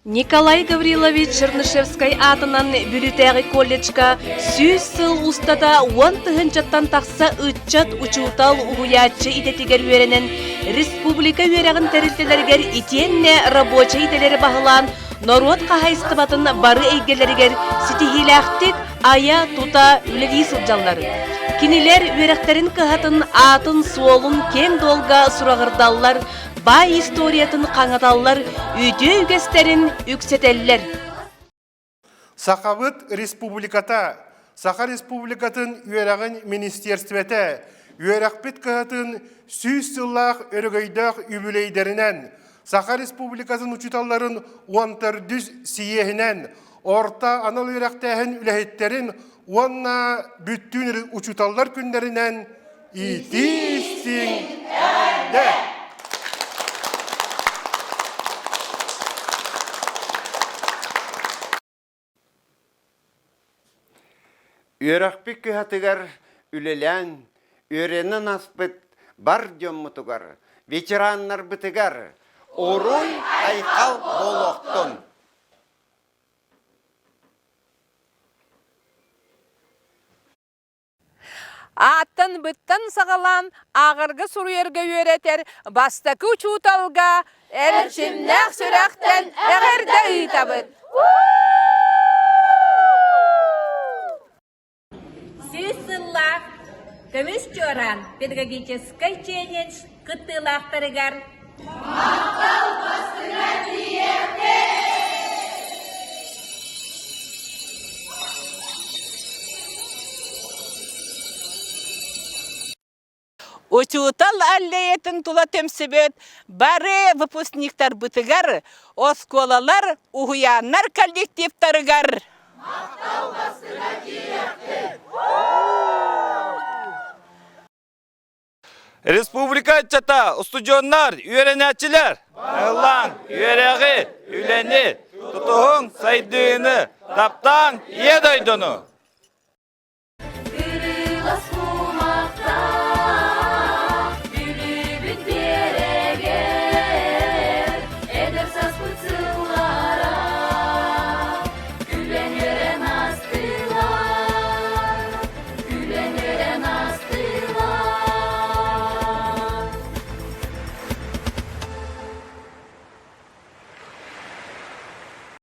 Николай Гаврилович Чернышевскай аатынан Бүлүүтээҕи колледжка 100 сыл устата уон тыһыынчаттан тахса ыччат учуутал, уһуйааччы идэтигэр үөрэнэн, республика үөрэҕин тэрилтэлэригэр итиэннэ рабочай идэлэри баһылаан, норуот хаһаайыстыбатын бары эйгэлэригэр ситиһиилээхтик айа-тута үлэлии сылдьаллар. Кинилэр үөрэхтэрин кыһатын аатын-суолун киэҥ дуолга сураҕырдаллар, баай историятын хаҥаталлар, үтүө үгэстэрин үксэтэллэр. Сахабыт Республиката, Саха Республикатын үөрэҕин министиэрстибэтэ үөрэхпит кыһатын 100 сыллаах өрөгөйдөөх үбүлүөйдэринэн, Саха Республикатын учууталларын уон төрдүс сийиэһинэн, орто анал үөрэхтээһин үлэһиттэрин уонна бүттүүн учууталлар күннэринэн Итии-истиҥ эҕэрдэ! Үөрэхпит кыһатыгар үлэлээн, үөрэнэн аспыт бар дьоммутугар, ветераннарбытыгар уруй-айхал буолуохтун! Ааттан-быттан саҕалаан ааҕарга-суруйарга үөрэтэр бастакы учууталга эрчимнээх сүрэхтэн эҕэрдэ ыытабыт! Сүүс сыллаах Көмүс чуораан педагогическай челлендж кыттыылаахтарыгар Махтал бастыҥа тиийиэхтин! Учуутал аллеятын тула түмсүбүт бары выпускниктарбытыгар, оскуолалар, уһуйааннар коллективтарыгар Махтал бастыҥа тиийиэхтин! Республика ыччата, устудьуоннар, үөрэнээччилэр! Ыллаан, үөрэҕи, үлэни, тутуһуҥ, сайдыыны, таптааҥ Ийэ дойдуну!